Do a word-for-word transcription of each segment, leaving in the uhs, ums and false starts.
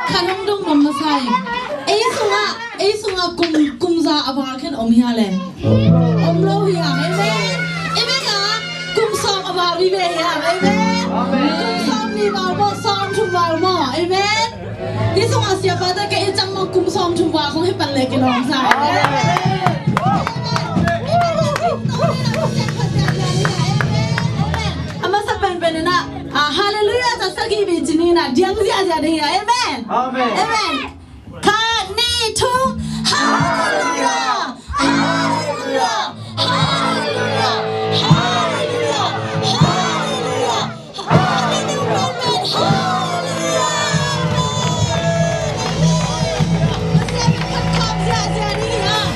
Khat hong dong nuam masa ing. Ei sungah, ei sungah kum, kum za a val khen om hia le? Om lo hi hang. Amen. Amen a. Kum sawm a val vive hi hang. Amen. Kum sawm nih val maw, sawm thum val maw? Amen. Hih sungah siapa te kei i cang mah kum sawm thum val kong hi pan le kilawm sa. Amen. Amen. A masa penpen in ah, ah, Hallelujah, za sagih bih ci ni in ah, diang ziahziah ding hi a. Amen. Amen. Amen. Khat, nih, thum. Hallelujah. Hallelujah. Hallelujah. Hallelujah. Hallelujah. Hallelujah. Amen. Hallelujah. Amen. Amen. Pasian min khat kham ziahziah ding hi a.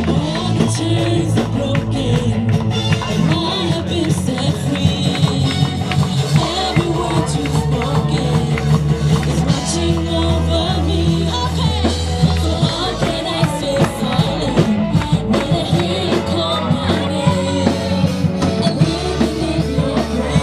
All the chains are broken, and I have been set free. Every word you've spoken is watching over me. Okay. So how can I stay silent when I hear you call my name? And living in your presence,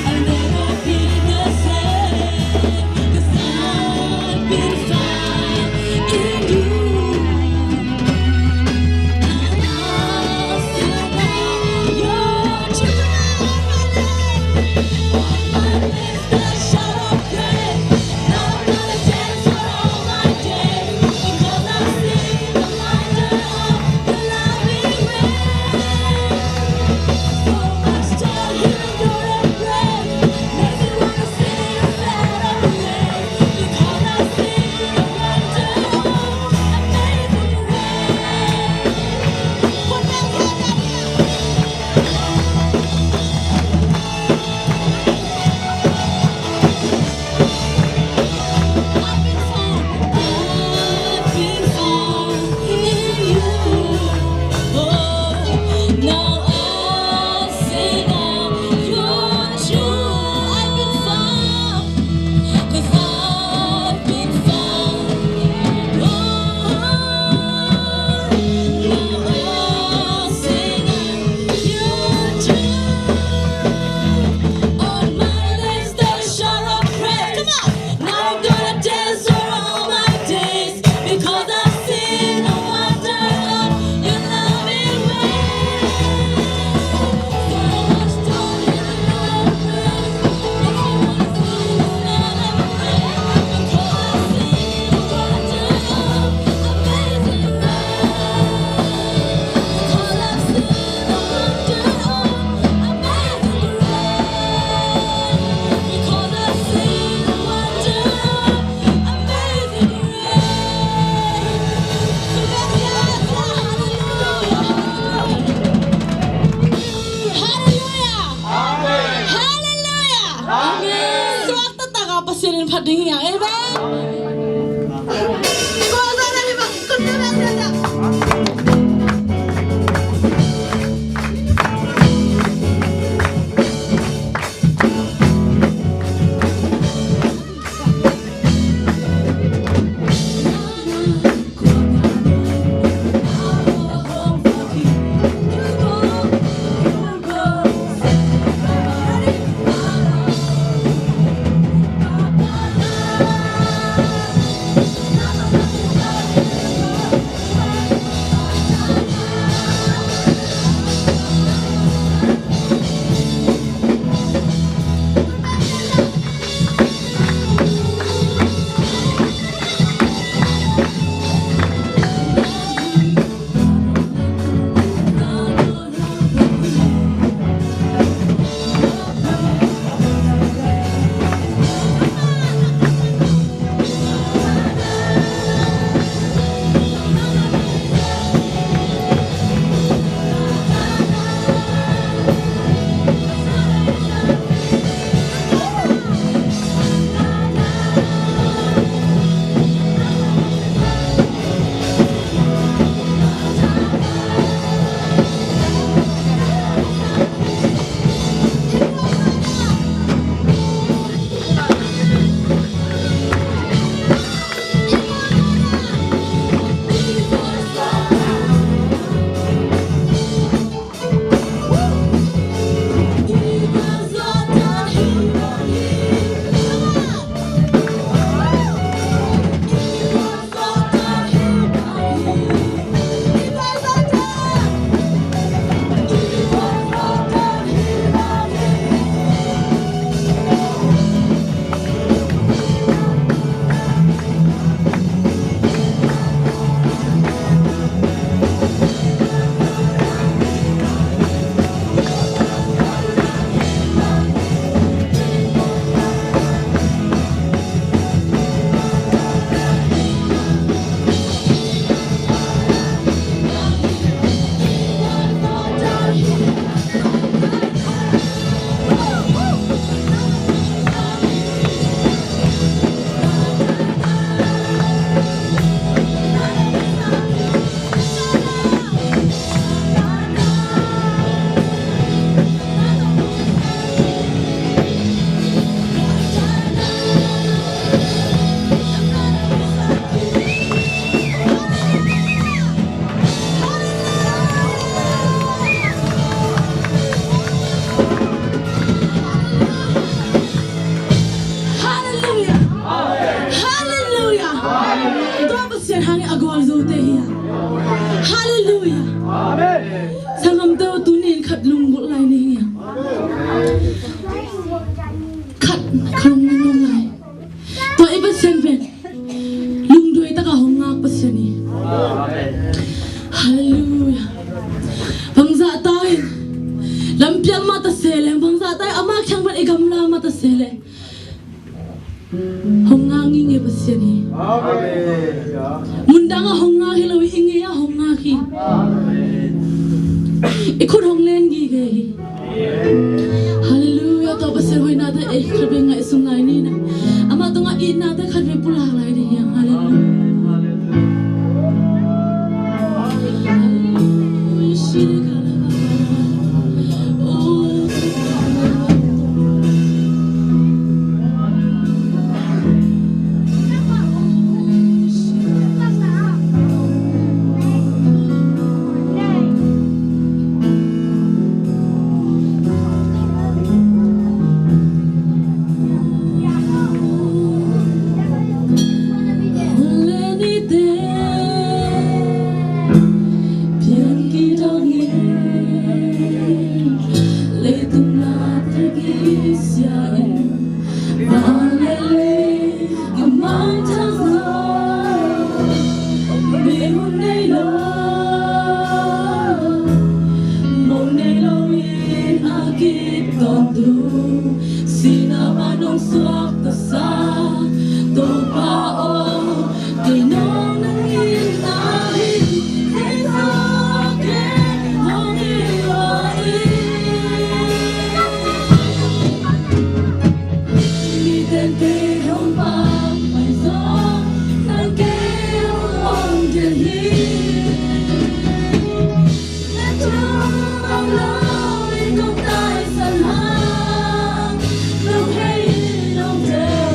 I'll never be the same. Hallelujah! Amen. Hallelujah! Amen. Suakta taka Pasian in phat ding hi hang. Amen. Kha lungdam lai. Tua i Pasian pen lungduai taka hong ngak Pasian hi. Halleluiah. Bangzah ta in lampial mah ta se leng, bangzah ta in ama kiang pan i gamla mah ta se leng, hong ngak ngitnget Pasian hi. Mundang ah hong ngak hi lo hi, i ngei ah hong ngak hi. I khut hong len gige hi. Halleluiah. Tua Pasian hoihna te ei khat vei ngaihsun lai ni na. Amah tungah itna te khat vei pulak lai ni hi. Halleluiah. Leitung na te kisia in, van le lei a mangthang zo. Mi hun nei lo, mong nei lo in a kip tawntung, sihna pan hong suak tasa Topa aw, kei nong nang in a hin, kei sa kei hong i wa in. Miten kei hong pampai zong, nang kei hong om ding hi. Na thu om lo in kong taisan hang, nong hei nong tel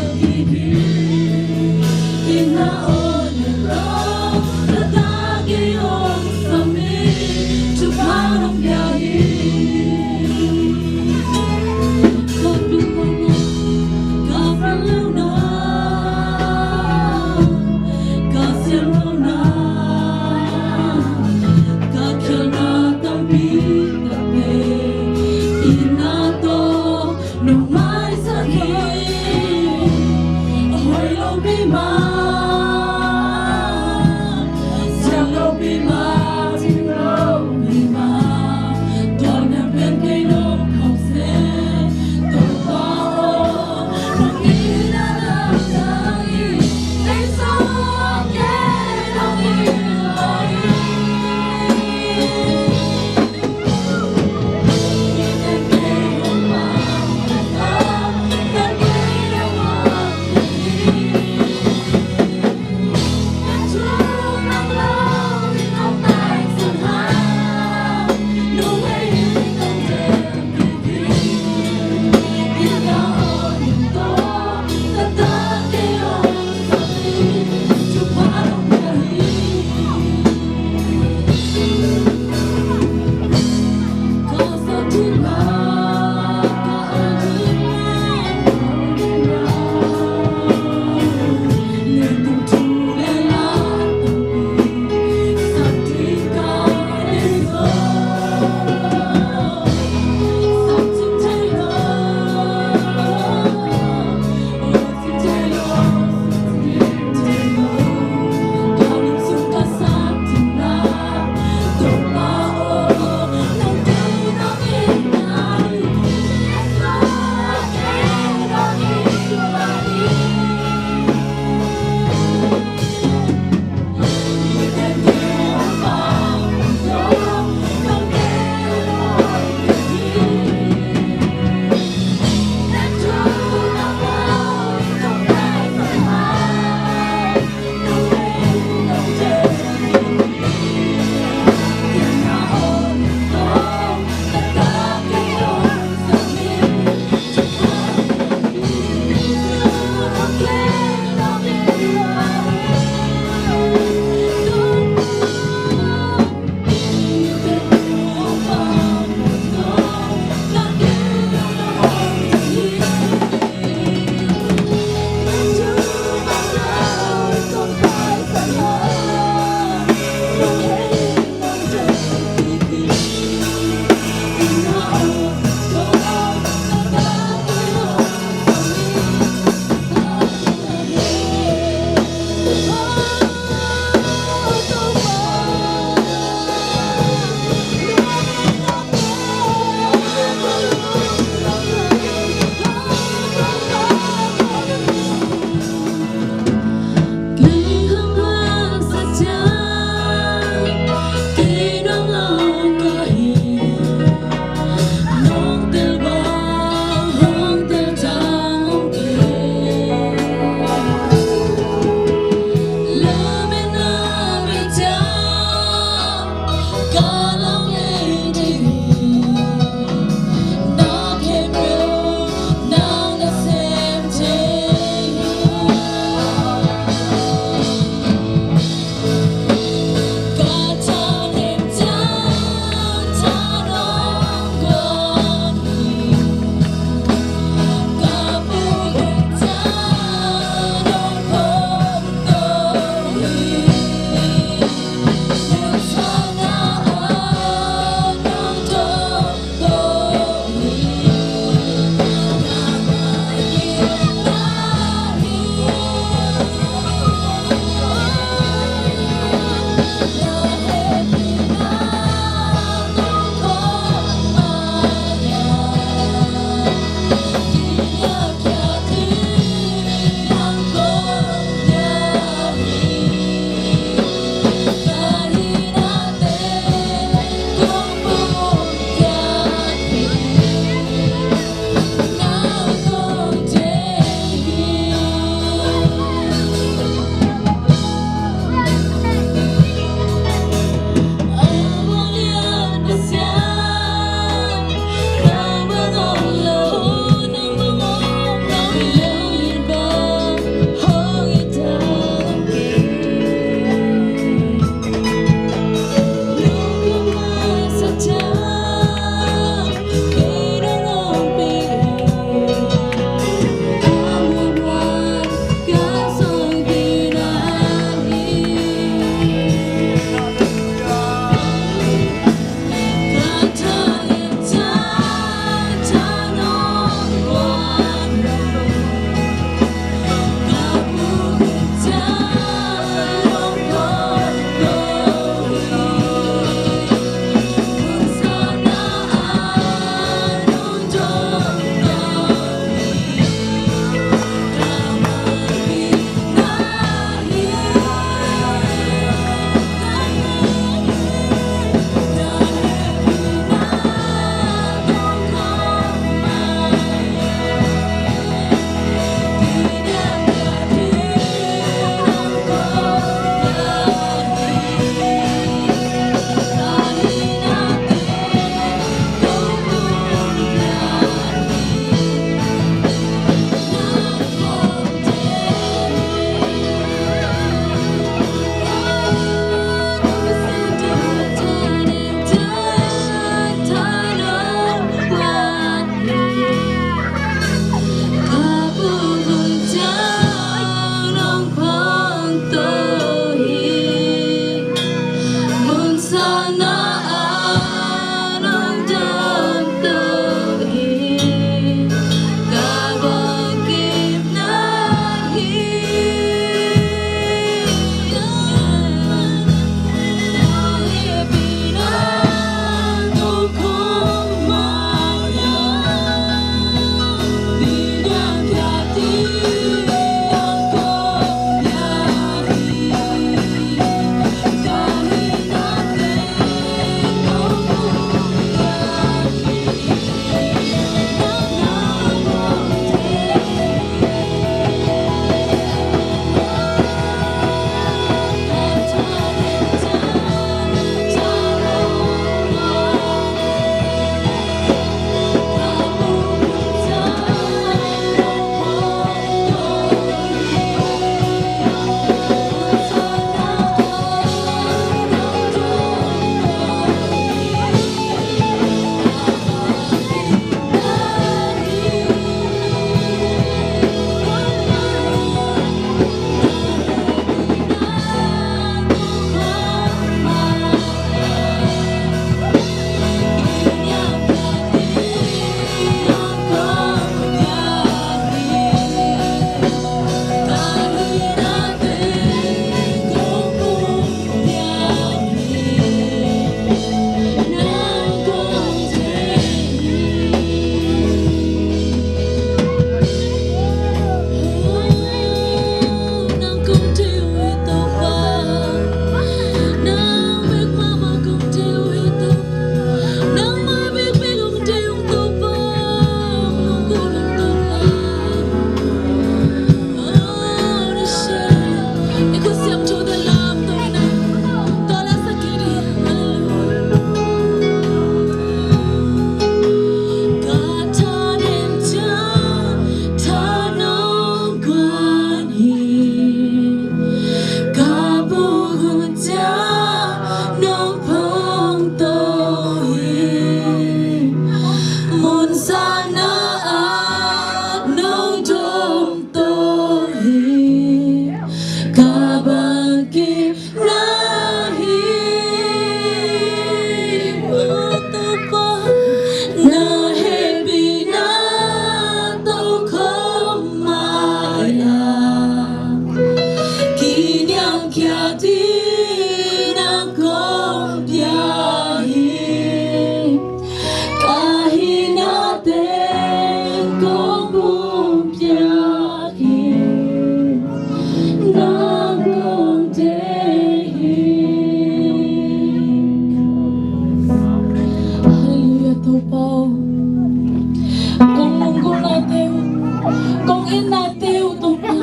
Nate uh Topa,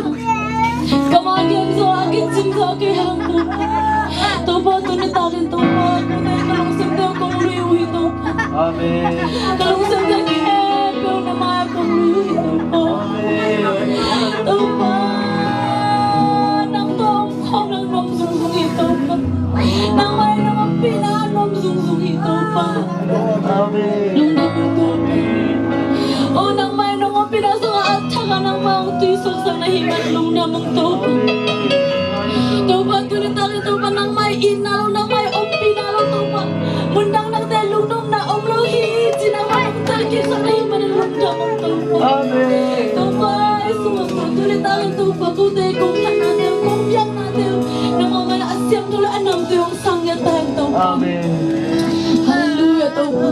ka ma gen zaw a kicing zaw kei hang Topa. Topa, tuni takin Topa, kute ka lungsimte uh kong lui uh hi Topa. Amen. Ka lungsimte khempeuh na mai-ah kong lui uh hi Topa. Amen. Topa, nang tawh om khawm nang nuam zungzung hi Topa. Nangmah in nang ompihna nuam zungzung hi Topa. Amen. Lungdam ung Topa. O nangmah in nang ompihna sungah a thak a nangmah hong tuisuaksak na hih man lungdam ung Topa. Topa tuni takin Topa nangmah in itna lo nangmah in ompihna lo Topa. Mundang nangte lungdamna om lo hi ci nangmah hong telkhiatsak na hih man lungdam ung Topa. Amen. Topa Jesu tuni takin Topa kote kong phatnate kong biakna nangmah mai-ah a siangtho le a namtui hong sang ngiat ta hen Topa. Amen. Halleluiah Topa.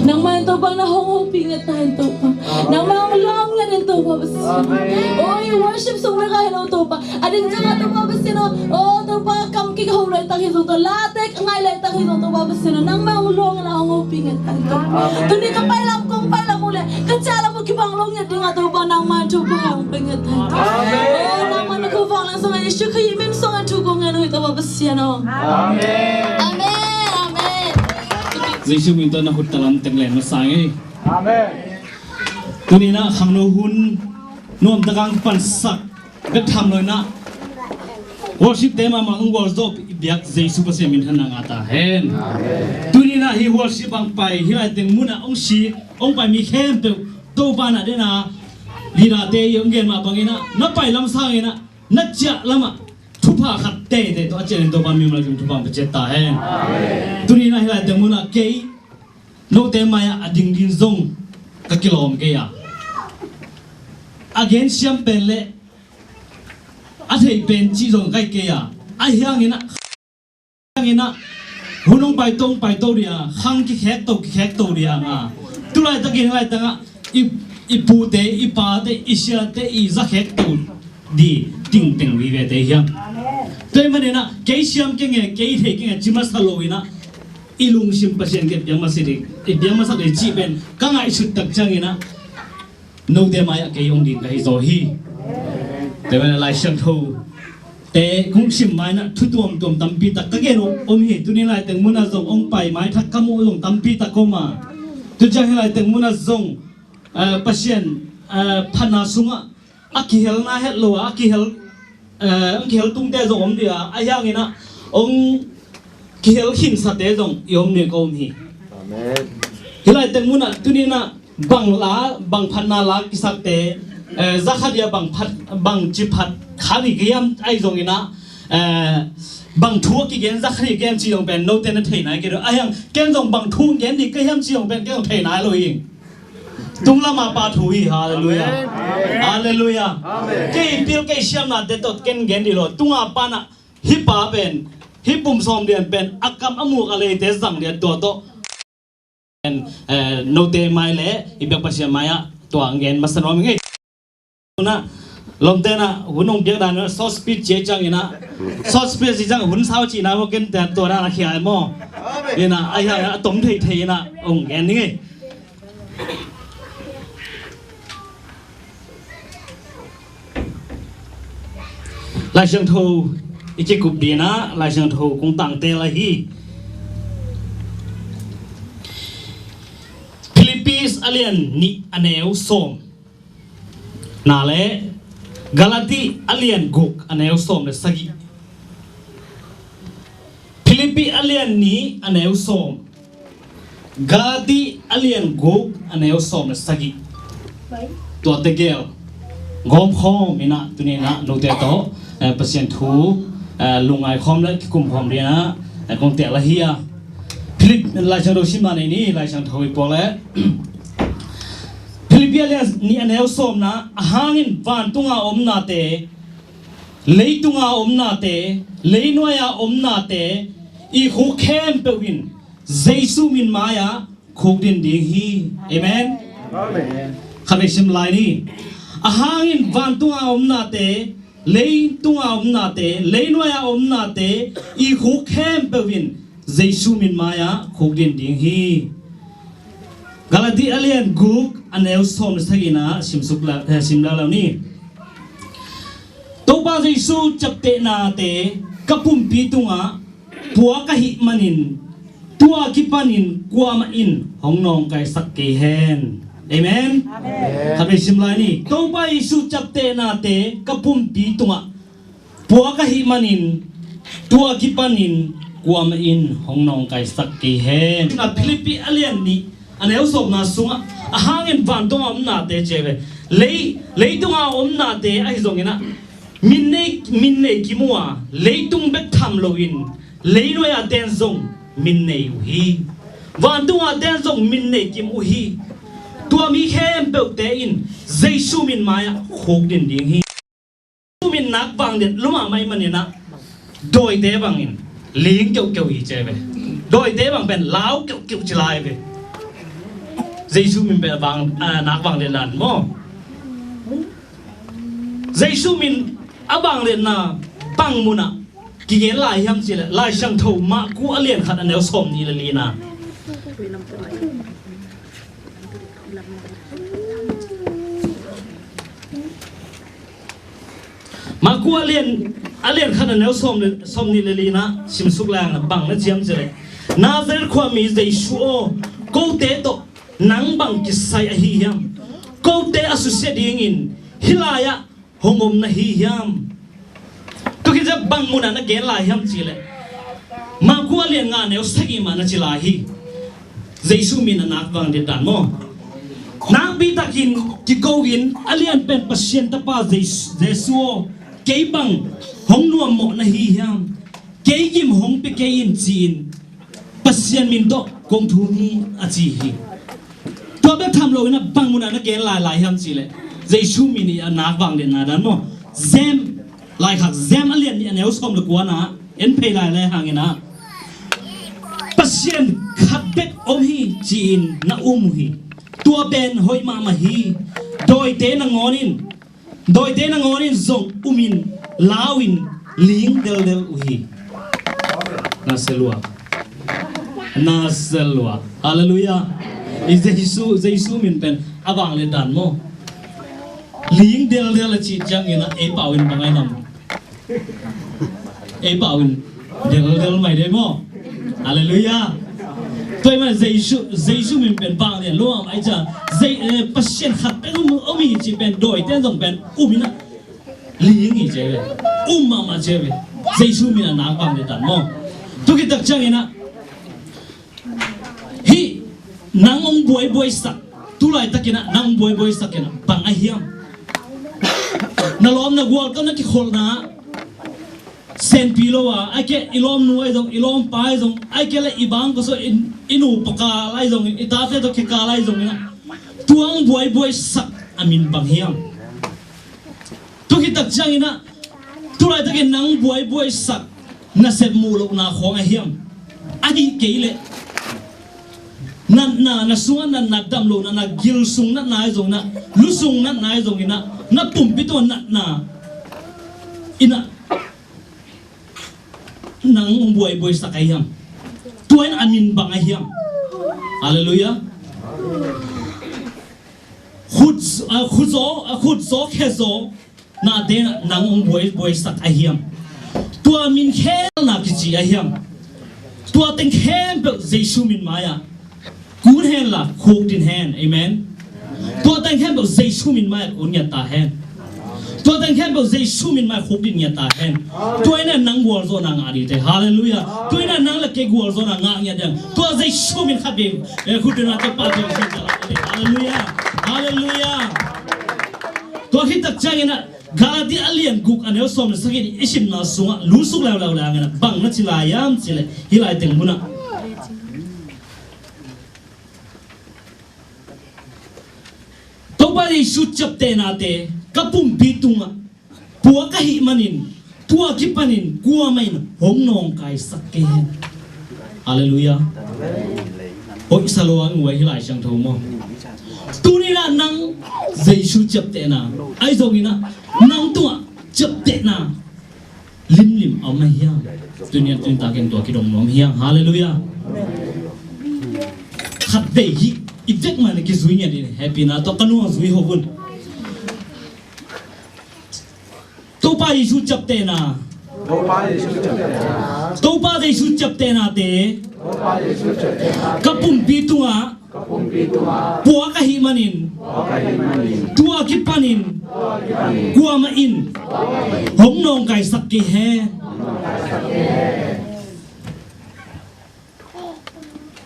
Nangmah in Topa na hong hopih ngiat ta hen Topa. Amen. Nangmah hong lawng ngiat hen Topa Pasian. Amen. Oi worship song bek a hi lo Topa. A ding ciangah Topa Pasian aw. O Topa kam kiho laitak hi zong Topa. Late ka ngai laitak hi zong Topa Pasian aw. Nangmah hong lawng ngiat a hong hopih ngiat ta hen Topa. Amen. Tuni ka pailam kong pailam uh le ka ciahlam uh kibang lo ngiat dingah Topa nangmah Topa hong pia ngiat ta hen Topa. Amen. O nangmah na khuavak lang sungah Jesu Khrih min sungah thu kong ngen uh hi Topa Pasian aw. Amen. Amen. Amen. Jesu min tawh na khut talam teng len masa ing ei. Amen. Tuni-in ah khangno hun nuamtak a hong kipansak bek tham lo-in ah worship te mahmah hong gualzawh i biak Jesu Pasian minthanna ngah ta hen. Amen. Tuni-in ah hih worship hong pai hih laiteng munah hong si hong pai mi khempeuh Topa na den a leader te i hong gen mah bangin ah na pai lam sangin ah na ciah lamah thupha khat teitei tawh a ciangin Topa mimal kim thupha hong pia ciat ta hen. Amen. Tuni-in ah hih laiteng munah kei note mai-ah a ding ding zong ka kilawm kei a, a gensiam pen le a theih pen cih zong ka hi kei a, ahi hangin ah, ahi hangin ah hun hong paito hong paito ding a, khang kikhekto kikhekto ding a, tu laitakin hih laitangah i, i pute i pate i siate i zakhekto ding tingteng vivete hiam? Tua ahih manin ah kei siam keng e, kei thei keng e ci masa lo-in ah i lungsim Pasian kiang piak masa ding, i piak masa ding cih pen ka ngaihsut tak ciangin ah note mai-ah kei hong ding ka hi zaw hi. Tua ahih manin ah Lai Siangtho te kong sim ma-in ah thu tuamtuam tampi tak ka gen om, om hi. Tuni laiteng munah zong hong pai mai thak ka muh zong tampi tak om a, tu ciang hih laiteng munah zong, eh, Pasian, eh, phatna sungah a kihelna het lo a, a kihel, eh, a kihel tungte zong om ding a, ahi hangin ah hong kihel khinsate zong i om ding ka om hi. Amen. Hih laiteng munah tuni-in ah bang la, bang phatna la kisakte, eh, za khat hi a bang phat, bang ci phat kha ding ka hiam ahi zongin ah, eh, bang thu a kigen za khat hi ka hiam ci zong pen note na thei nai kei ding. Ahi hang ken zong bang thu gen ding ka hiam ci zong pen ken zong thei nai lo hi. Tung lamah pa thu hi. Halleluiah. Amen. Halleluiah. Amen. Kei pil kei siamnate tawh ken gen ding lo. Tunga panah hih pa pen, hih pum sawm lian pen a kam a muk a leite zang lian tua tawh. Eh, note mai le i biak Pasian mai-ah tua gen masa nuam ing ei. Tuna lawmte in ah hun hong piak dan short speech ci ciangin ah, short speech ci ciang hun sau cihna maw, ken tua dan a khia maw. In ah, ahi hang a tom theithei in ah hong gen ning ei. Lai Siangtho i kikup ding in ah Lai Siangtho kong tangtel ahi. Philippi a lian nih a neu sawm na le Galati a lian guk a neu sawm le sagih. Philippi a lian nih a neu sawm, Galati a lian guk a neu sawm le sagih. Tua tegel gawmkhawm in ah tuni in ah note tawh, eh, Pasian thu, eh, lungngai khawm le kikum khawm ding in ah, eh, kong tel ahi a. Philip, Lai Siangtho simna nei ni, Lai Siangtho i puak le. Philippi a lian nih a neu sawmna, a hangin vantunga omnate, leitunga omnate, leinuaia omnate i khuk khempeuh in Jesu min mai-ah khukdin ding hi. Amen. Amen. Khat vei sim lai ni. A hangin vantunga omnate, leitunga omnate, leinuaia omnate i khuk khempeuh in Jesu min mai-ah khukdin ding hi. Galati a lian guk a neu sawm le sagihna simsuk la, eh, sim lala ni. Topa Jesu ciaptehnate ka pumpi tungah puak ahih manin tua kipanin kuamah in hong nawngkaisak kei hen. Amen. Amen. Khat vei sim lai ni. Topa Jesu ciaptehnate ka pumpi tungah puak ahih manin tua kipanin kuamah in hong nawngkaisak kei hen. Philippi a lian nih a neu sawmna sungah a hangin vantung a omnate ci ve. Lei, leitung a omnate ahi zongin ah min nei, min nei kim uh a, leitung bek tham loin leinuai a ten zong min nei uh hi. Vantung a ten zong min nei kim uh hi. Tua mi khempeuhte in Jesu min mai-ah khuk din ding hi. Jesu min nak vang den lum a mai manin ah dawite bangin ling keuhkeuh hi ci ve. Dawite bang pen lau keuhkeuh ci lai ve. Jesu min pen vang, ah, nak vang den dan maw? Jesu min a vang den na bang munah kigen lai hiam ci leh Lai Siangtho Marku a lian khat a neu sawm nih le lina. Marku a lian, a lian khat a neu sawm le, sawm nih le lina simsuk lai-in ah bang na ci hiam ci leh, Nazareth khuami Jesu aw, kote tawh nang bang kisai ahi hiam? Kote a susia dingin hih lai-ah hong om na hi hiam? Tua khit ciang bang munah na gen lai hiam ci leh, Marku a lian nga neu sagih mah na ci lai hi. Jesu min a nak vang den dan maw? Nakpi takin kiko in a lian pen Pasian Tapa Jesu, Jesu aw, kei bang hong nuammawh na hi hiam? Kei gim hong pia kei in ci-in Pasian min tawh kong thum hi a ci hi. Tua bek tham loin ah bang munah na gen lai lai hiam ci leh Jesu min i a nak vang den na dan maw? Jem, laikhak Jem a lian nih a neu sawm le kuana en phei lai le hangin ah Pasian khat bek om hi ci-in na um uh hi. Tua pen hoih mahmah hi. Dawite nangawn in Dawite nangawn in zong umin lau-in ling deldel uh hi. Naselua. Naselua. Halleluiah. I Jesu, Jesu min pen a vang le dan maw? Ling deldel a cih ciangin ah ei pau in bang ai nam? Ei pau in deldel mai de maw? Halleluiah. Tua ahih manin Jesu, Jesu min pen vang lian lo mahmah ahih ciang, Je-, eh, Pasian khat pen um, um hi cih pen dawite zong pen um in ah ling hi ci ve. Um mahmah ci ve. Jesu min a nak vang lian dan maw? Tua khit tak ciangin ah hih nang hong buaibuaisak, tu laitakin ah nang hong buaibuaisak in ah bang ahi hiam? Na lawm na gual tawh na kikholhna senpi lo a, ahih kei leh i lawmnu ahi zong, i lawmpa ahi zong, ahih kei leh i bangkua sung i, i nupa kal ahi zongin, i tate tawh kikal ahi zongin ah tua hong buaibuaisak a min bang hiam? Tua khit tak ciangin ah tu laitakin nang buaibuaisak nasep muh lohna khawng ahi hiam? Ahih kei leh natna, na sungah natna, dam lo natna, gil sung natna ahi zongin ah, lu sung natna ahi zongin ah, na pumpi tungah natna in ah nang hong buaibuaisak ahi hiam? Tua in a min bang ahi hiam? Halleluiah. Khut, ah, khutzaw, ah, khutzaw khezaw nate in ah nang hong buaibuaisak ahi hiam? Tua min khelna kici ahi hiam? Tua teng khempeuh Jesu min mai-ah kun hen la, khuk din hen. Amen. Tua teng khempeuh Jesu min mai-ah kun ngiat ta hen. Tua teng khempeuh Jesu min mai-ah khuk din ngiat ta hen. Tua in ah nang gualzawhna ngah ding hi. Halleluiah. Tua in ah nang le kei gualzawhna ngah ngiat ding. Tua Jesu min khat vei, eh, khut din ah tapa Jesu min. Halleluiah. Halleluiah. Tua khit tak ciangin ah Galati a lian guk a neu sawm le sagih i simna sungah lusuk leuleu le hangin ah bang na ci lai hiam ci leh hih lai teng munah Topa Jesu ciaptehnate ka pumpi tungah puak ahih manin tua kipanin kuamah in hong nawngkaisak kei hen. Halleluiah. Hoih sa lua ing uai hih Lai Siangtho maw? Tuni-in ah nang Jesu ciaptehna ahi zongin ah nang tungah ciaptehna limlim a om ahi hiam? Tuni-in ah tuni takin tua kidong nuam hiam? Halleluiah. Khat vei hih I vek man a kizui ngiat in hehpihna tawh ka nuang zui ho un. Topa Jesu ciaptehna. Topa Jesu ciaptehna. Topa Jesu ciaptehnate. Topa Jesu ciaptehna. Ka pumpi tungah. Ka pumpi tungah. Puak ahih manin. Puak ahih manin. Tua kipanin. Tua kipanin. Kuamah in. Kuamah in. Hong nawngkaisak kei hen. Hong nawngkaisak kei hen.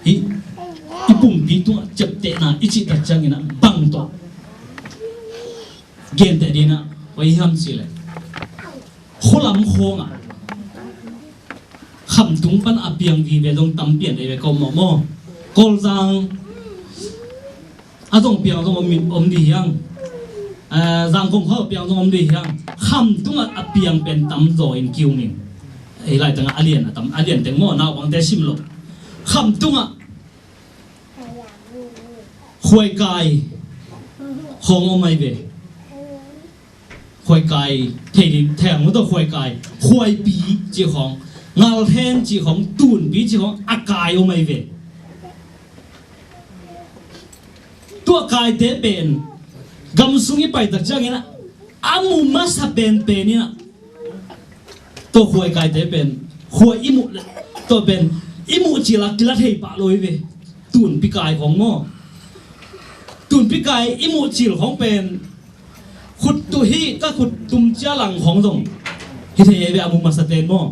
Hih i pumpi tungah ciaptehna i cih tak ciangin ah bang tawh genteh ding ah, hoi hiam cih leh, khualam khawngah khamtung pan a piang vive zong tam pian dei ve ko maw maw. Kawlzang a zong piang zong om, om dih hiang. Eh, Zangkong khawng piang zong om dih hiang. Khamtungah a piang pen tam zaw in kiu ming. Ei lai tengah a lian a tam, a lian teng maw, naupangte sim lo. Khamtungah khuaikai khawng om ai ve. Khuaikai, thei ding, thei ang maw tawh khuaikai, khuaipi cih khawng, ngalthen cih khawng, tunpi cih khawng, a kai om ai ve. Tua kaite pen gam sung i pai tak ciangin ah, a mu masa penpen in ah, tua khuaikaite pen, khuai i muh le, tua pen i muh cil a kila thei pah lo hi ve. Tunpi kai khawng maw. Tunpi kai i muh cil khawng pen khut tu hi, ka khut tum cia lang khawng zong hi thei hi ve, a mu masa ten maw.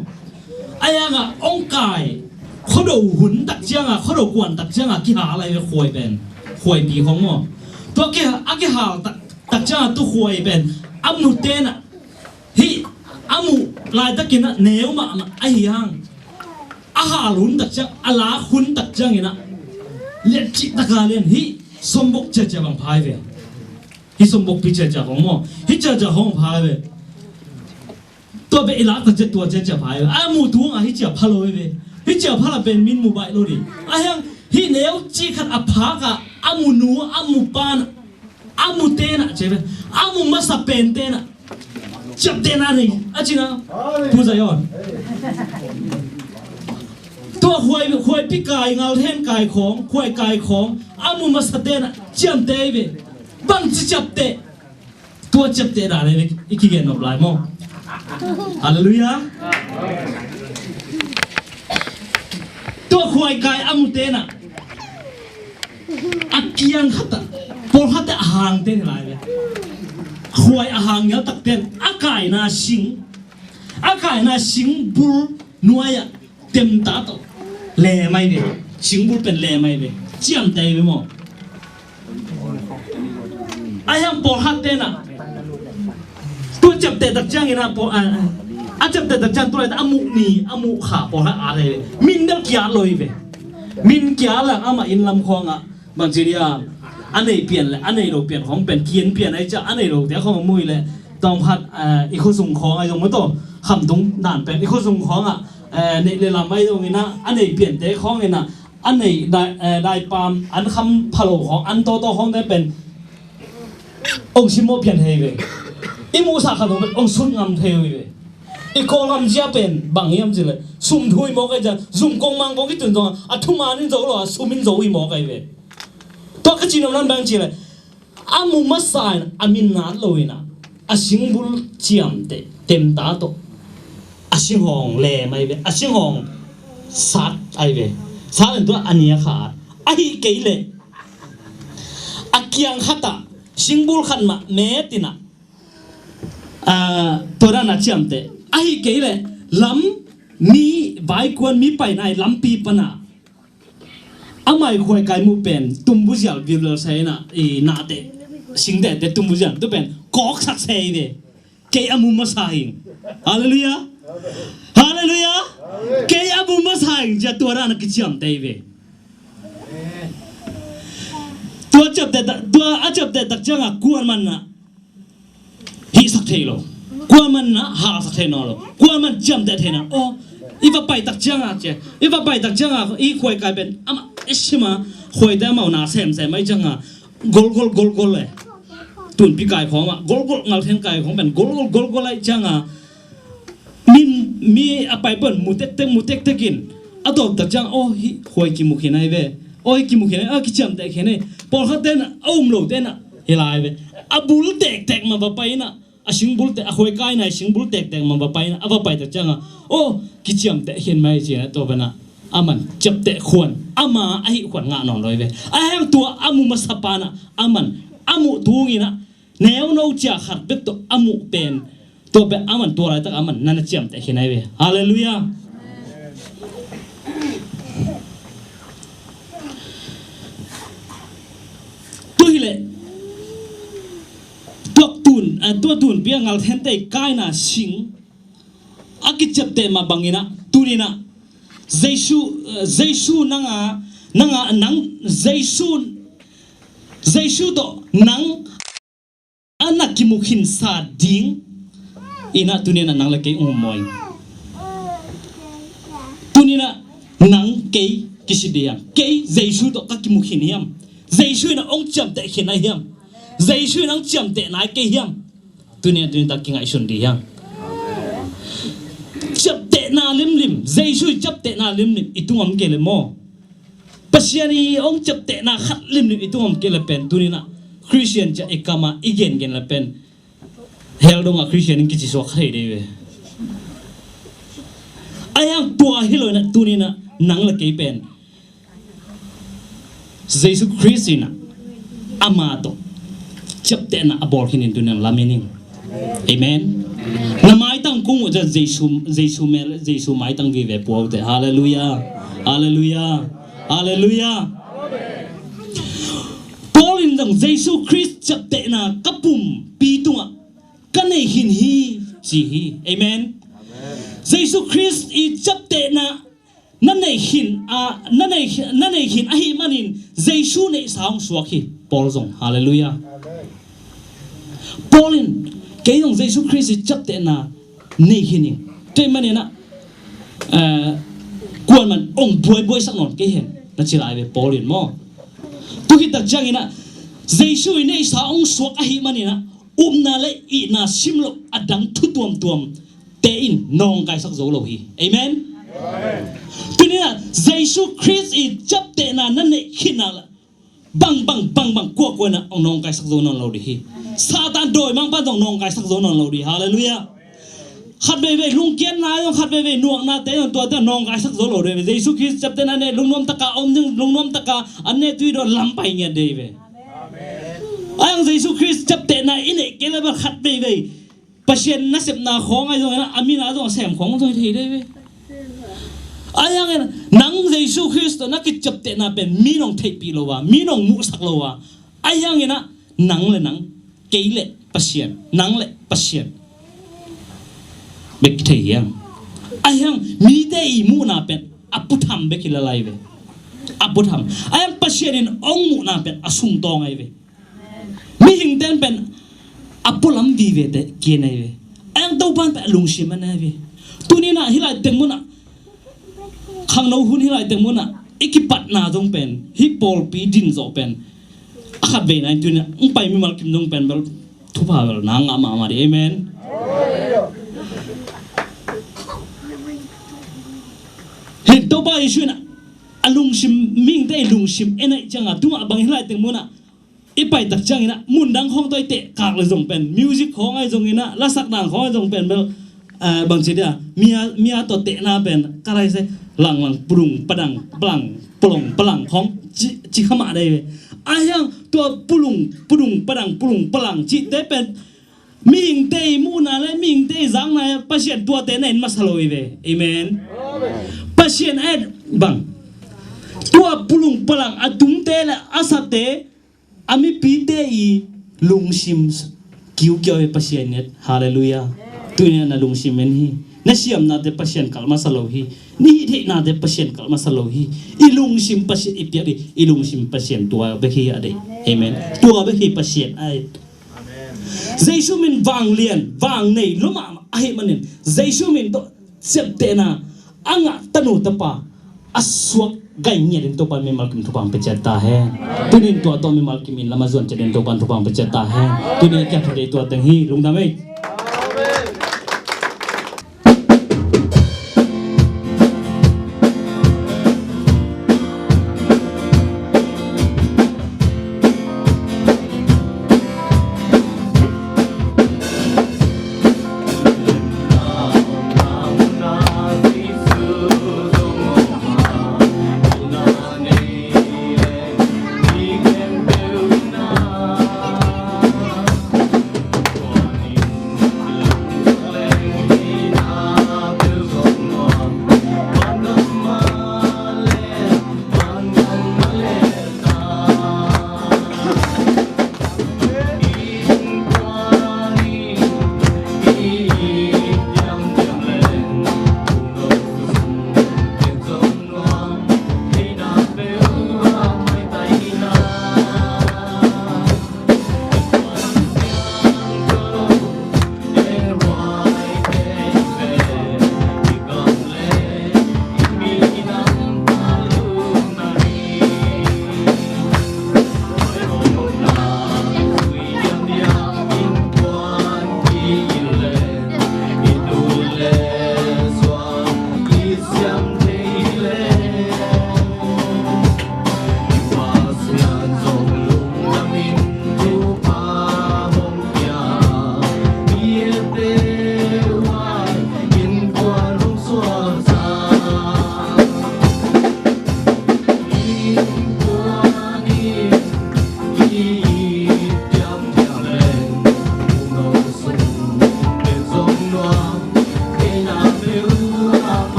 A yangah ong kai, khuado hun tak ciangah, khuado kuan tak ciangah kihal ai ve khuai pen, khuaipi khawng maw. Tua kihal, a kihal tak, tak ciangah tu khuai pen a mu tenah, hih a muh laitakin ah neu mahmah ahi hang, a hal hun tak ciang, a lak hun tak ciangin ah lian cih taka lian, hih sombok ciacia bang phai ve. Hih sombokpi ciacia khawng maw, hih ciacia khawng phai ve. Tua beh i lak tak ciang tua ciacia phai ve. A muh tungah hih cia pha lo hi ve. Hih cia pha la pen min mu baih lo ding. A hiang hih neu cih khat a phak ah a mu nu, a mu pan, a mu tenah ci ve. A mu masa pen tenah ciaptehna nei a cina. Pu Zion. Tua khuai, khuaipi kai, ngalthen kai khawng, khuai kai khawng, a mu masa tenah ciamteh ve. Bangci ciapteh. Tua ciapteh dan le i kigen nop lai maw. Halleluiah. Tua khuai kai a mu tenah a kiang khatah, pawlkhatte a hang ten hi lai ve. Khuai a hang nial tak ten a kaina sing, a kaina sing bul nuai-ah temta tawh lem ai ve. Singbul pen lem ai ve. Ciamteh ai ve maw. A hiang pawlkhat tenah tua ciapteh tak ciangin ah, a ciapteh tak ciang tu laita a muh ni a muh kha pawlkhat a lei ve. Min bel kiat lo hi ve. Min kiat leng amah inn lam khawngah bangci dia a nei pian le a nei lo pian khawng pen kian pian ai ciah, a nei lote khawng a mui le tawmkhat, eh, i khuasung khawng ai zong maw taw, khamtung dan pen i khuasung khawngah, eh, neih le lam ai zong inah a nei piante khawng inah a nei dai, eh, daipam an kham phalo khawng an tawtaw khawngte pen ong simmawh pian thei ve. I muhsa khat zong pen ong sut ngam thei uh hi ve. I Kawlgam zia pen bang hiam cih leh sum thu hi mawk ai ciah, zum kong mang kong i tun zongah a thuman in zo lo a sum in zo hi mawk ai ve. Tua ka cihnopna bang cih leh a mu masa in a min nat lo inah a singbul ciamteh temta tawh a singhawng lem ai ve, a singhawng sat ai ve. Sat in tua a nia khat ahih kei leh a kiang khatah singbul khat mah met inah, ah, tua dan a ciamteh ahih kei leh lam mi vaikuan mi paina i lampi pana amah i khuaikai muh pen tumbuzial vilvel sa inah i nahte singtehte tumbuzial tu pen kawksak se hi ve. Kei a mu masa hing. Halleluiah. Halleluiah. Kei a mu masa hing cia tua dan a kiciamteh hi ve. Tua ciapteh tak, tua a ciapteh tak ciangah kuaman ah hihsak thei lo. Kuaman ah halsak thei nawn lo. Kuaman ciamteh thei nawn lo. Aw, i va pai tak ciangah cia, i va pai tak ciangah i khuaikai pen amah i sima khuaite amau na semsem ai ciangah golgol golgol le. Tunpi kai khawng ah golgol, ngalthen kai khawng pen golgol golgol ai ciangah min mi a pai pen mu tektek mu tektek in a tawp tak ciang aw hih khuai kimu khin ai ve. Oi, kimu khin ei, a kiciamteh khin ei. Pawlkhat ten a um lo ten a hi lai ve. A bul tektek ma va pai in a, a singbul tek, a khuaikaina singbul tektek ma va pai in a, a va pai tak ciang a, aw, kiciamteh khin mai ci in a, tua pen a, aman ciapteh khuan, ama ahi khuan ngah nawn lo hi ve. A hang tua a mu masa pa in a, aman a muh tung in a, neu no cia khat bek tawh a muh pen, tua pen aman tua laitak aman na na ciamteh khin ahi ve. Halleluiah. Tua hileh, tua tun, eh, tua tunpi a ngal thentei Kaina sing a kiciapteh mah bangin a, tuni in a, Jesu, eh, Jesu nang a, nang a, nang, Jesu, Jesu tawh nang a na kimu khinsa ding in a, tuni in a nang le kei um maw ing. Tuni in a nang kei kici ding hiam? Kei Jesu tawh ka kimu khin hiam? Jesu in a hong ciamteh khin ahi hiam? Jesu in a hong ciamteh nai kei hiam? Tuni in a, tuni in a kingaihsun ding hiam? Ciaptehna limlim, Jesu i ciaptehna limlim i tungah om kei le maw? Pasian i hong ciaptehna khat limlim i tungah om kei le pen, tuni in a Khristian ci a i kam a i gengen le pen, hell dong a Khristian in kici suak kha thei ding ve. Ahi hang tua hi lo in a, tuni in a nang le kei pen Jesu Khrist in a, ama tawh ciaptehna a bawl khin in, tuni in a lamen ing. Amen. Na maitang kong uh ciang Jesu, Jesu mel, Jesu maitang vive pua uh teh. Halleluiah. Halleluiah. Halleluiah. Paul in zong Jesu Khrist ciaptehna ka pumpi tungah ka nei khin hi, ci hi. Amen. Jesu Khrist i ciaptehna na nei khin, a, na nei, na nei khin ahih manin Jesu neihsa hong suak hi, Paul zong. Halleluiah. Paul in, kei zong Jesu Khrist i ciaptehna nei khin ing. Tua ahih manin a, eh, kuaman hong buaibuaisak nawn kei hen, na ci lai ve Paul in maw. Tua khit tak ciangin a, Jesu i neihsa hong suak ahih manin a, upna le itna sim loh a dang thu tuamtuam te in nawngkaisak zo lo hi. Amen. Amen. Tuni in a Jesu Khrist i ciaptehna na neih khin a, bang, bang, bang, bang, kuakua in a hong nawngkaisak zo nawn lo ding hi. Satan dawimangpa zong nawngkaisak zo nawn lo ding hi. Halleluiah. Khat veivei lungkiatna zong, khat veivei nuaknate zong, tuate nawngkaisak zo lo ding hi. Jesu Khrist ciaptehna ne, lungnuam taka om ding, lungnuam taka an ne tui dawn lam pai ngiat ding hi ve. Ahi hang Jesu Khrist ciaptehna i neih kei le bel khat veivei Pasian nasepna khawng ahi zongin a, a min a zong a sem khawng zong hi thei ding hi ve. Ahi hangin nang Jesu Khrist tawh na kiciaptehna pen mi nong theihpih lo a, mi nong muhsak lo a, ahi hangin a, nang le nang, kei le Pasian, nang le Pasian bek thei hiam? Ahi hang mite i muhna pen a putham bek hi lalai ve. A putham. Ahi hang Pasian in hong muhna pen a sungtawng ahi ve. Mihing ten pen a pualam vive te kian ahi ve. Ahi hang Topan pen a lungsim a nei ve. Tuni in a hih lai teng mun a, khangno hun hih lai teng mun a i kipatna zong pen, hih pawlpi din zawh pen a khat veina in tuni in a hong pai mimal kim zong pen bel thupha bel na ngah mahmah ding. Amen. Hih Topa Jesu in a, a lungsim, mihingte i lungsim en ahih ciangin a, tu mah bang hih lai teng mun a i pai tak ciangin a, mundang khawng tawh i tehkak le zong pen, music khawng ahi zongin a, lasak dang khawng ahi zong pen bel, eh, bangci dia, mi a, mi a tawh tehna pen ka lai se, lang lang pulung padang palang pulong palang khawng ci, ci kha mah dei ve. Ahi hang tua pulung, pulung padang pulung palang cihte pen mihingte i muhna le mihingte i zakna Pasian tuate na en masa lo hi ve. Amen. Pasian a et bang, tua pulung palang a tumte le a sate, a mipite i lungsim kiukiau hi Pasian i et. Halleluiah. Tuni in a na lungsim en hi. Na siamnate Pasian kalh masa lo hi. Na hih theihnate Pasian kalh masa lo hi. I lungsim Pasian i piak hi. I lungsim Pasian tua bek hi a deih. Amen. Tua bek hi Pasian a et. Jesu min vanglian, vangnei lua mahmah ahih manin Jesu min tawh ciaptehna a ngah tanu tapa a suak gai ngiat in Topa mimal kim thupha hong pia ciat ta hen. Tuni in tua tawh mimal kim in lam a zuan ciat in Topa thupha hong pia ciat ta hen. Tuni in a kiang thudei tua teng hi. Lungdam ei.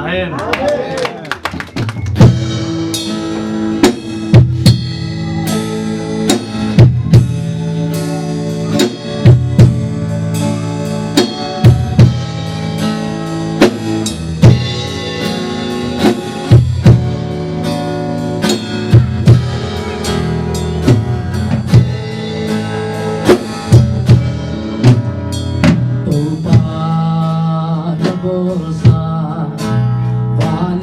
Amen. Topa na bawlsa van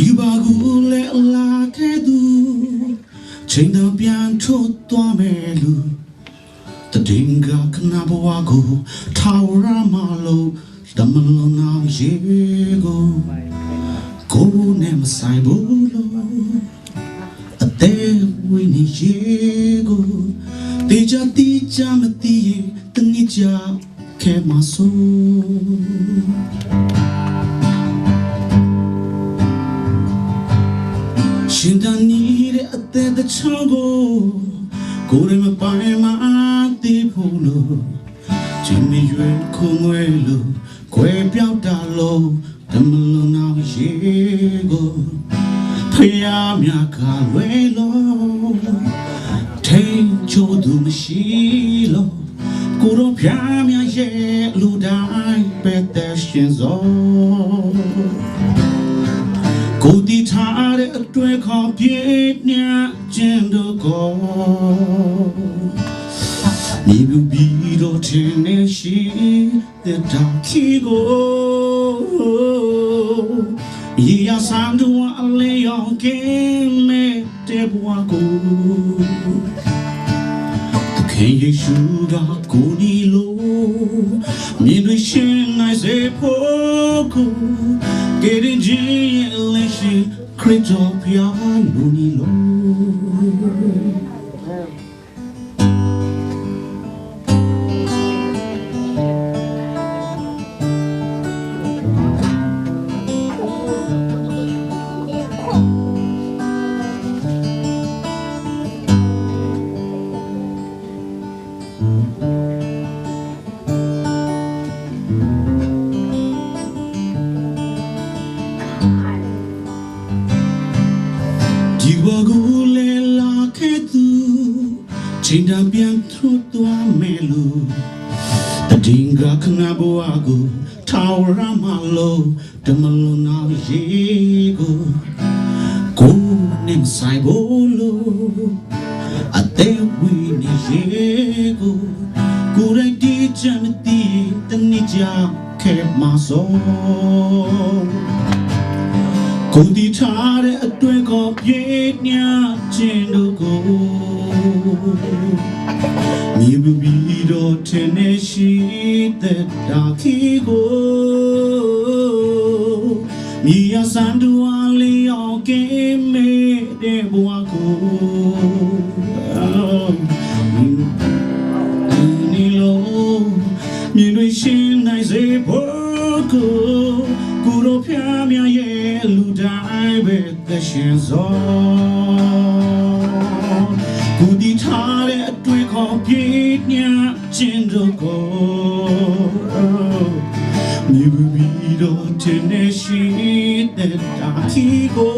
ဒီကဘာကိုလဲအလာခဲသူချိန်သာပြန်ထွက်သွားမယ်လို့ သတင်္ဂါခဏဘဝကိုထာဝရမလို့တမလွန်အောင်ရေကိုကိုယ်နဲ့မဆိုင်ဘူးလို့အသက်ဝင်နေရေကိုတေချာတေချာမသိရင်တနည်းချာခဲမှာဆိုရှင်တန်နေတဲ့အသက်တစ်ချောင်းကိုကိုယ်နဲ့မပိုင်မသေးဖို့လို့ ခြင်းမရွေးခုံငွေလို့ကွယ်ပြောက်တာလို့တမလွန်အောင်ရေကိုဖျားများကလွဲလို့ထိန်ချိုးသူမရှိလို့ကိုတော့ဖျားများရဲ့လူတိုင်းပဲသက်ရှင်စောကိုတည်ထားတဲ့အတွေ့အခေါ်ပြည့်ညတ်ခြင်းတို့ကို မြည်ပူပြီးတော့ထင်နေရှိတဲ့တန်ခီကိုရေရဆန်းတို့အလေးရောင်ကင်းမဲ့တဲ့ဘဝကိုသခင်ယေရှုကကိုယ်နီလို့မြင်တွေ့ရှင်နိုင်စေဖို့ကိုကယ်တင်ခြင်းရဲ့အလင်းရှင်ခရစ်တော်ဘုရားလူနီလို့ ဒီဘဝကိုလဲလာခဲ့သူချိန်တန်ပြန်ထွက်သွားမယ်လို့သတင်္ဂါခဏဘဝကိုထာဝရမလို့တမလွန်အောင်ရေကိုကိုယ်နဲ့မဆိုင်ဘူးလို့အသက်ဝင်နေရေကိုကိုယ်တိုင်တည်ချမသိတနည်းချခဲမှာစောကိုယ်တည်ထားတဲ့အတွေ့အခေါ်ပြည့်ညတ်ခြင်းတို့ကိုမြည်ပူပြီးတော့ထင်နေရှိသက်တာခီကိုမြည်ရဆန်းတို့အလေးအောင်ကင်းမဲ့တဲ့ဘဝကိုဒီနေ့လုံးမြင်တွေ့ရှင်နိုင်စေဖို့ကိုကိုယ်တော်ဖျားများရဲ့လူတိုင်းပဲသက်ရှင်စောကိုတည်ထားတဲ့အတွေ့အခေါ်ပြည့်ညတ်ခြင်းတို့ကိုမြည်ပူပြီးတော့ထင်နေရှိသက်တာခီကို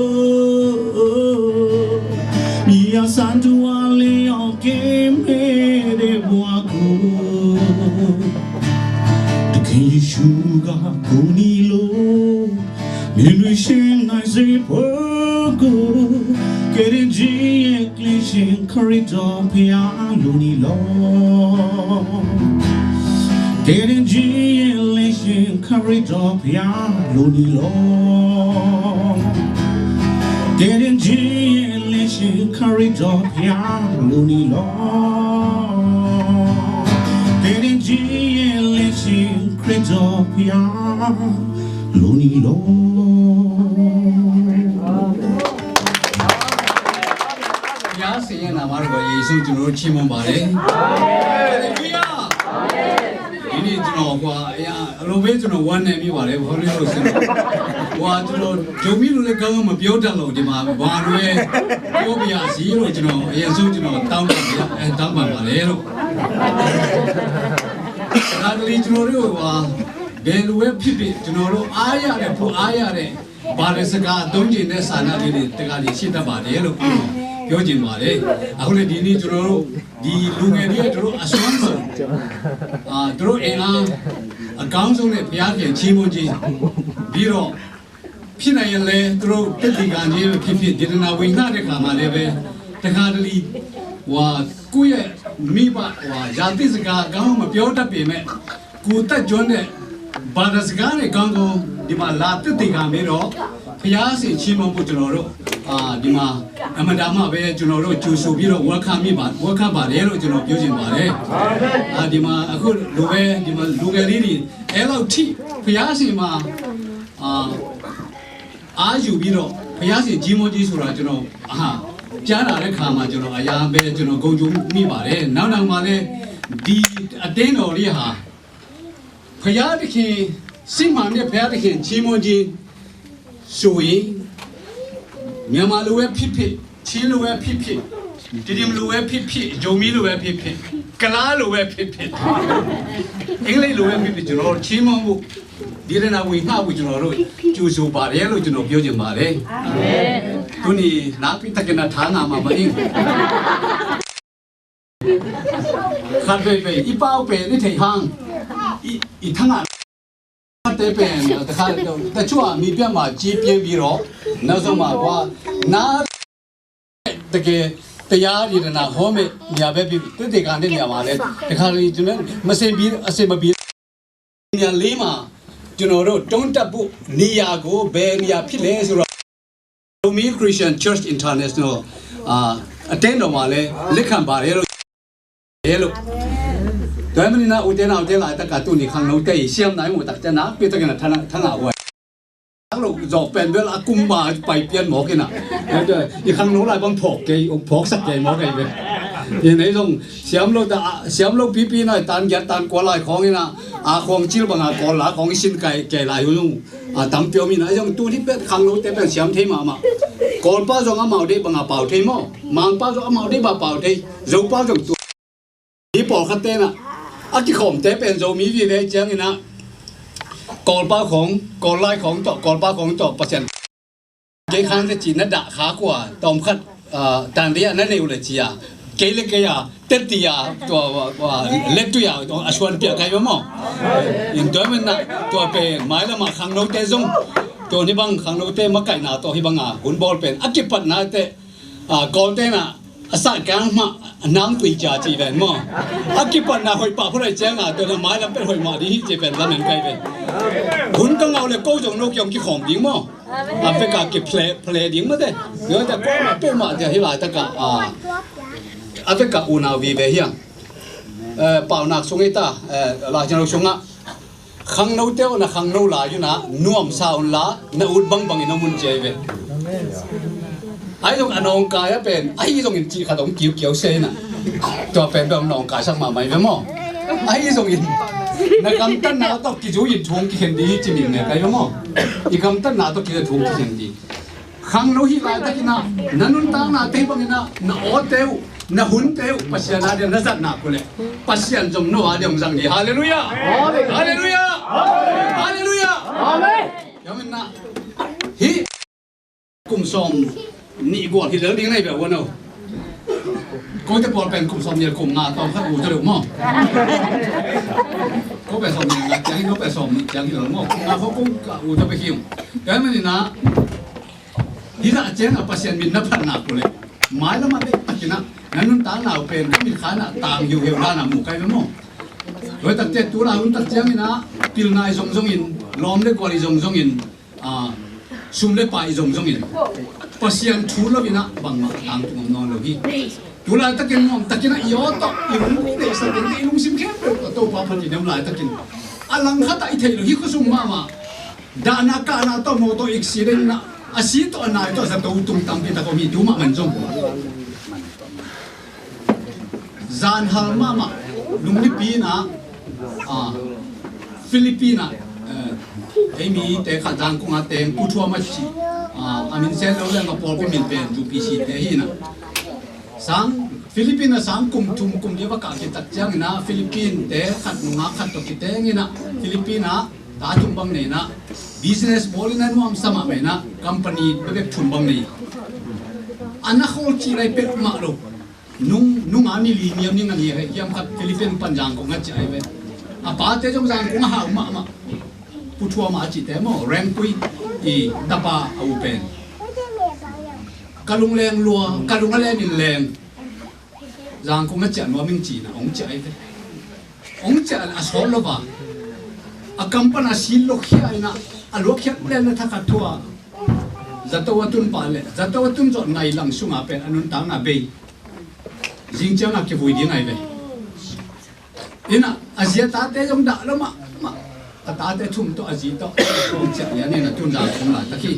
မြည်ရဆန်းတို့အလေးအောင်ကင်းမဲ့တဲ့ဘဝကိုသခင်ယေရှုကကိုယ်နီလို့မြင်တွေ့ရှင်နိုင်စေဖို့ကိုကယ်တင်ခြင်းရဲ့ကလေးရှင်ခရစ်တော်ဘုရားလူနီလောကယ်တင်ခြင်းရဲ့လင်းရှင်ခရစ်တော်ဘုရားလူနီလောကယ်တင်ခြင်းရဲ့လင်းရှင်ခရစ်တော်ဘုရားလူနီလောကယ်တင်ခြင်းရဲ့လင်းရှင်ခရစ်တော်ဘုရား လူနီလောဘုရားရှင်ရဲ့နာမတော်ကိုယေရှုကျွန်တော်တို့ချီးမွမ်းပါတယ်။ Hallelujah. ဒီနေ့ကျွန်တော်ဟိုအလိုပဲကျွန်တော်ဝမ်းနည်းမိပါတယ်။ ဘာလို့လဲဆိုတော့ဟိုကျွန်တော်ဂျုံမီလိုလည်းကောင်းကောင်းမပြောတတ်လို့ဒီမှာဘာလို့ပြောပြရစီလို့ကျွန်တော်အရင်ဆုံးကျွန်တော်တောင်းပန်ပြအဲတောင်းပန်ပါတယ်လို့ဒါကလေးကျွန်တော်တို့ဟို ဘယ်လိုပဲဖြစ်ဖြစ်ကျွန်တော်တို့အားရတဲ့ပိုအားရတဲ့ဘာသာစကားအသုံးကျင်တဲ့စာနာတွေတကယ်ရှိတတ်ပါတယ်လို့ပြောချင်ပါတယ်အခုလည်းဒီနေ့ကျွန်တော်တို့ဒီလူငယ်တွေရဲ့တို့အစွမ်းဆုံးအာတို့အင်အားအကောင်းဆုံးနဲ့ဘုရားခင်ချီးမွမ်းခြင်းပြီးတော့ ဖြစ်နိုင်ရင်လည်းသူတို့တက်တည်ခံခြင်းဖြစ်ဖြစ်ဒေသနာဝင်လာတဲ့ခါမှာလည်းပဲတခါတလေဟိုကိုယ့်ရဲ့မိဘဟိုຢာသစ်စကားအကောင်းမပြောတတ်ပေမဲ့ကိုယ်တတ်ကျွမ်းတဲ့ဘာသာစကားနဲ့ကောင်းကောင်းဒီမှာလာတက်တည်ခံပြီးတော့ ဘုရားရှင်ချီးမွမ်းဖို့ကျွန်တော်တို့အာဒီမှာအမှန်တမ်းမှပဲကျွန်တော်တို့ကြိုဆိုပြီးတော့ welcome မိပါ welcome ပါတယ်လို့ကျွန်တော်ပြောချင်ပါတယ်အာဒီမှာအခုလိုပဲဒီမှာလူငယ်လေးတွေအဲလောက်ထိဘုရားရှင်မှာအာအာယူပြီးတော့ဘုရားရှင်ကြီးမွန်ကြီးဆိုတာကျွန်တော်အာကြားလာတဲ့ခါမှာကျွန်တော်အရာပဲကျွန်တော်ဂုဏ်ယူမိပါတယ်နောက်နောက်မှာလည်းဒီအတင်းတော်လေးဟာ ဘုရားသခင်စစ်မှန်တဲ့ဘုရားသခင်ချီးမွမ်းခြင်းဆိုရင်မြန်မာလိုပဲဖြစ်ဖြစ်ချင်းလိုပဲဖြစ်ဖြစ်ကရင်လိုပဲဖြစ်ဖြစ်ယိုမီလိုပဲဖြစ်ဖြစ်ကလားလိုပဲဖြစ်ဖြစ်အင်္ဂလိပ်လိုပဲဖြစ်ဖြစ်ကျွန်တော်တို့ချီးမွမ်းဖို့ဒီရနာဝေငှဖို့ကျွန်တော်တို့ကြိုဆိုပါတယ်လို့ကျွန်တော်ပြောချင်ပါတယ်။သူနေနာပိတကနာဌာနမှာမအင်း ခတ်ပေပေအီပာဝ်ပေနိထေဟန်အီအီထငါခတ်ပေပေတခါတချို့အမီးပြတ်မှာကြီးပြင်းပြီးတော့နောက်ဆုံးမှာကွာနားတကယ်တရားရည်တနာဟောမယ်ညာပဲပြီးတည်တည်ကံတဲ့နေရာမှာလဲတခါလေကျွန်တော်မစင်ပြီးအစင်မပြီးနေရာလေးမှာကျွန်တော်တို့တုံးတက်ဖို့နေရာကိုဘယ်နေရာဖြစ်လဲဆိုတော့ Zomi Christian Church International အာအတင်းတော်မှာလည်းလက်ခံပါတယ်လို့တယ်လို့ဒါမင်းနာဦးတဲနာဦးတဲလာတက်ကတူနေခံလို့တဲ့ရှမ်းနိုင်မူတက်ကနာပြတကနာထနာထနာဝဲအဲ့လိုဇော်ပန်ဘဲလ်အကူမပါပိုင်ပြန်မော်ကနာဒီခံလို့လိုက်ဘံဖော်ကဲအောင်ဖော်စက်ကြဲမော်ကဲပဲဒီနေ့ဆုံးရှမ်းလို့တရှမ်းလို့ပြပြနာတန်ကြတန်ကွာလိုက်ခေါင်းနာအခခေါင်းချစ်ဘငါကောလာခေါင်းရှင်ကဲကဲလာယူ အတံပြောမိနာယုံတူတိပဲခန်းလို့တဲပဲရှမ်းထေးမမကောပါဇောင်းအမောက်ဒီဘငါပေါက်ထေးမောမန်ပါဇောင်းအမောက်ဒီဘပေါက်ထေးဇောပါဇောင်းတူဒီပေါ်ခတ်တဲနာအကိခုံတဲပဲဇောမီဝီဝဲကျင်းနာကောပါခေါင်းကောလိုက်ခေါင်းတော့ကောပါခေါင်းတော့ပစံ ကဲခန်းတချီနဒခါကွာတောမ်ခတ်တန်ရရနနေဦးလချီယာကဲလကဲယာတက်တီယာตัวเล็กตัวอย่างตัวอชวนเปียกไกลไปมั้งอย่างตัวมันนะตัวเป็นไม้ละมาขังโนเตซงตัวนี้บางขังโนเตมาไก่หนาตัวที่บางอ่ะหุ่นบอลเป็นอกิปัตนาเตอ่าก่อนเตน่ะอาศัยกลางมาน้ำตุยจ่าจีแวนมั้งอกิปัตนาหอยป่าผู้ใดแจ้งอ่ะตัวนั้นไม้ละเป็นหอยหมาดีที่จีเป็นละเหม็นไกลเป็นหุ่นก็เงาเลยโก้จงนกยองกี่ของดีมั้ง အဘက်ကကဖျဲဖျဲဒီမတဲ့ယောတကောမပေမတဲ့ဟိလာတကအဘက်ကဦးနာဝီပဲဟိယံပာဝ်နာကဆုငိတာလာကျွန်တော်ဆုငါခန်းနုတဲဝနာခန်းနုလာယူနာနုအမ်စာအွန်လာနဦးဘင်ဘင်နမုန်ကျဲပဲ Ai zong a nawngkai a pen ai zong in cih khat hong kiukiau se na tua pen pen nawngkai sak mahmah i ve maw ai zong in na gamtatna tawh kizui in thu hong kikhen ding hi ci ming ne kai ve maw i gamtatna tawh kizui thu hong kikhen ding khang lo hi laitakin ah na nuntakna te bangin ah na awte uh na hunte uh Pasian a dia na zatna kule Pasian zong no a dia hong zang ding halleluiah halleluiah halleluiah hi kum sawm nih gual hi lel ding nei bia wan o kote pawl pen kum sawm nih kum nga tawm khat u ta deuh maw ko pen sawm nih nga tiang hi no pen sawm nih tiang hi lo maw kum nga ko kum ka u ta pe hiung kan man ina hi la chen a Pasian min na phat na ko le mai la ma de takina na nun ta na pen ka min kha na tang hiu hiu la na mu kai maw Tua takte tu la hun tak ciangin ah pilna i zongzongin lawm le gual i zongzongin sum le pai zongzongin Pasian thu lo in ah bangmah a tangtung om nawn lo hi. Tu laitakin nuam takin ah i aw tawh i hun i deihsak in i lungsim khempeuh tawh Topa phat i dem laitakin a langkhat ah i theih lo hi khuasung mahmah. Dahna kahna tawh mawtaw accident in ah a si tawh a nai tawh zato tung tampi tak om hi tu mahmah in zong. Zan hal mahmah lungnipi in ah Philippine ah ei mite khat zangkong a teng Pu Thuam a ci a min sen lo le ma pawlpi min pen U P C te hi in ah sang Philippine ah sang kum thum kum li va kah kitak ciangin ah Philippine te khat nungak khat tawh kiteng in ah Philippine ah ta thum bang nei in ah business bawl in ah nuamsa mahmah in ah company bebek thum bang nei a na khawl cih lai pek mah lo. Nung nung a ni li niam ning a ni hei hiam khat Philippine pan zangkong a ci ai ve. A pate zong zangkong a hau mahmah. Pu Thuam a cite maw Rengkui i tapa a u pen. Ka lung leng lua ka lung a lem in leng. Zangkong a ciah nuam ing ci na ong ci ai ve. Ong ciah a sawt lo va. A kam pan a sil lo khia ina a luak khiat lem na thakhat thua. Zato a tun pah le zato a tun zawh nai lang sungah pen a nuntakna bei. Zing ciangah kivui ding ahi ve. Innah a zi a tate zong dah lo mahmah. A tate thum tawh a zi tawh kawng ciah lian in a tun dan kong laitak hi.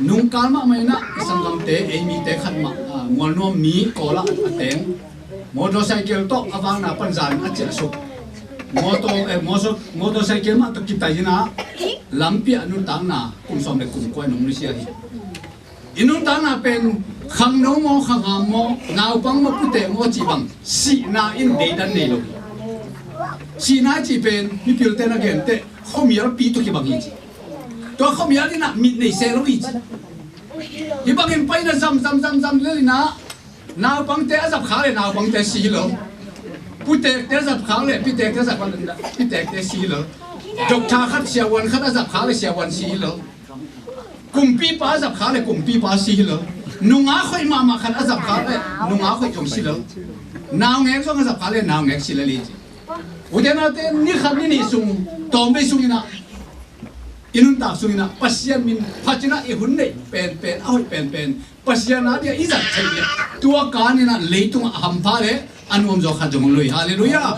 Nungkal mahmah innah i sanggamte ei mite khat mah, ah, Mualnuam mi Kawlah a teng motorcycle tawh a vakna pan zan a ciahsuk. Motor, eh, motor, motorcycle mah tawh kitai innah lampi ah nuntakna kum sawm le kum kua in hong nusia hi. I nuntakna pen khangno maw, khangam maw, naupang maw, putek maw cih bang sihna in deidan nei lo hi. Sihna cih pen mipilte na gente khuamialpi tawh kibang hi ci. Tua khuamial innah mit nei se lo hi ci. Hih bangin paina zam zam zam zam lel innah naupangte a zap khak le naupangte si hi lo. Putekte a zap khak le pitekte a zap khak le pitekte si hi lo. Doctor khat siavuan khat a zap khak le siavuan si hi lo. Kumpipa a zap khak le kumpipa si hi lo. Nungak hoih mahmah khat a zap khak le nungak hoih zong si lo. Naungek zong a zap khak le naungek si lo hi ci. Ute naute, ni khat ni nih sung, tawmvei sung innah, i nuntak sung innah Pasian min phat innah i hun neih penpen, a hoih penpen Pasian a dia i zat theih leh tua kan innah leitungah a hampha le a nuamzaw khat zong hong lui. Halleluiah.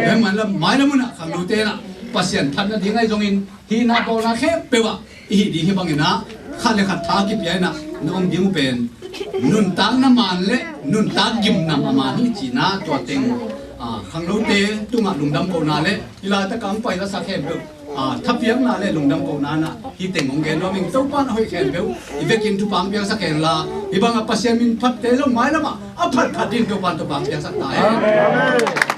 Hei, mailam, mailam unah khangnote innah Pasian phat nading ahi zongin hihna bawlna khempeuh ah i hih ding hi bangin ah khat le khat tha kipia innah na om ding uh pen nuntak na man le nuntak gimnam a man hi cihna tua teng, ah, khangnote tungah lungdam kohna le i laitak ah hong pai lasak khempeuh, ah, thapiakna le lungdam kohna innah hih teng hong gen nuam ing. Topa in a hoih khempeuh i vekin thupha hong piaksak hen la, hih bangah Pasian min phatte zong mailamah a phat phat ding Topa in thupha hong piaksak ta hen.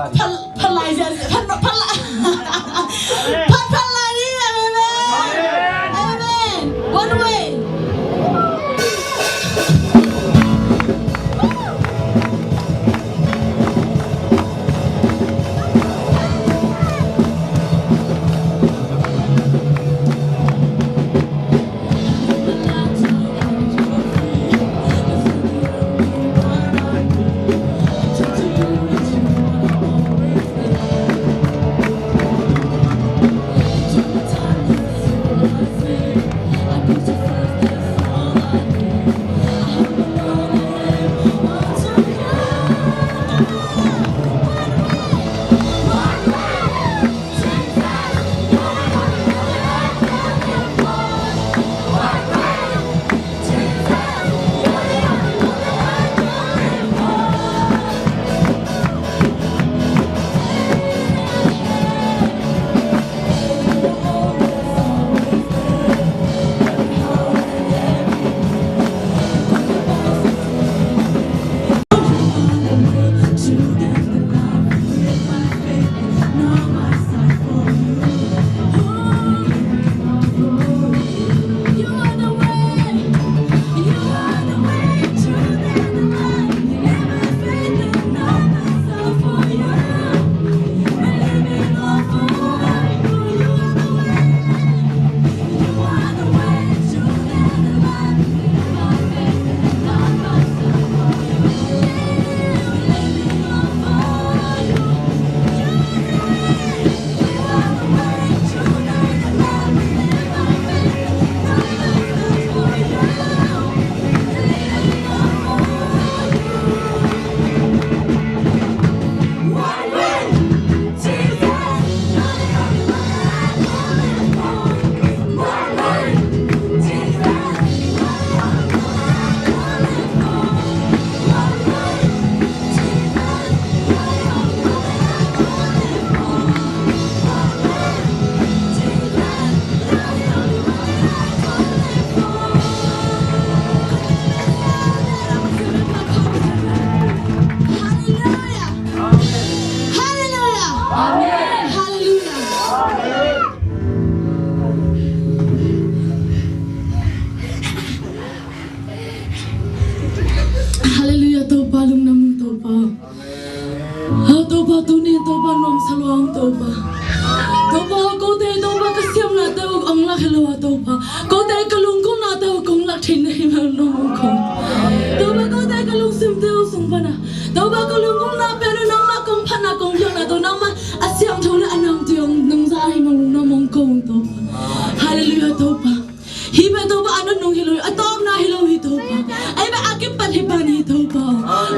Phat, phat lai, phat, phat lai. Phat, phat lai ni, amen. Amen. One way. Hallelujah. Hallelujah. Amen. Hallelujah. Hallelujah, Topa, lungdam ung Topa. Ha, Topa, tuni Topa, nuamsa lua ung Topa. Topa, kote Topa, ka siamnate uh ong lak hi lo a Topa. Kote ka lunggulhnate uh kong lak theih na hi mah nuam ung kong. Topa, kote ka lungsimte uh sung pana. Topa, ka lunggulhna pen uh nangmah kong phatna kong biakna tawh nangmah a siangtho le a namtui ong nungza hi mah nuam ung kong Topa. Hallelujah, Topa. Hih pen Topa a nunung hi lo hi, a tawpna hi lo hi Topa. Ei pen a kipat hi pan hi Topa.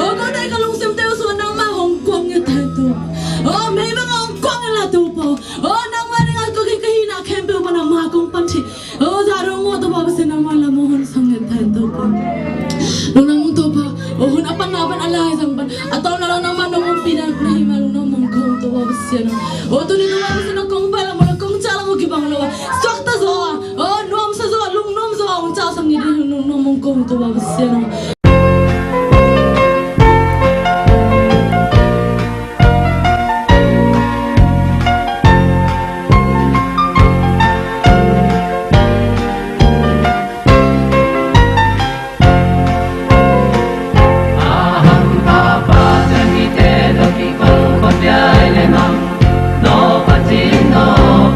O kote ka lungsimte uh sung nangmah hong kuang nget hen Topa. O mei bang hong kuang nget la Topa. O nangmah ding a ko ki ka hihna khempeuh pana ma kong pan thei. O za dong maw Topa Pasian nangmah lam hong hon sang nget hen Topa. Lungdam ung Topa. O hun a panna pan a laizang pan a tawpna lo nangmah nong ompihna na hi mah lungdam ung kong Topa Pasian. O tuni Topa Pasian kong pai lam kong cah lam kibang lo a. Suakta zaw a. O nuamsa zaw, lungnuam zaw, ong cah sak ni ding hi lungnuam ung kong Topa Pasian. Ahang Papa, ciamite tawh kikolkhop piai leng hang. No Pacin no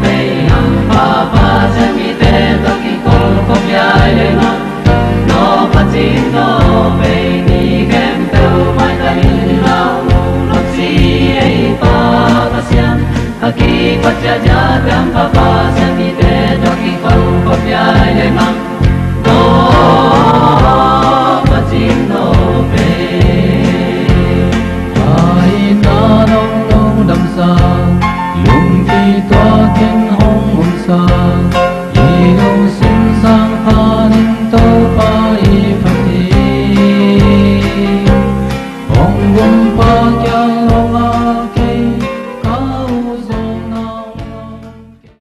pei hang Papa, ciamite tawh kikolkhop piai leng hang. No Pacin no pei ni khempeuh maitakin lau lo ci ei Pa Pasian. A kipat ciatciat piang Papa, ciamite tawh kikolkhop piai leng hang.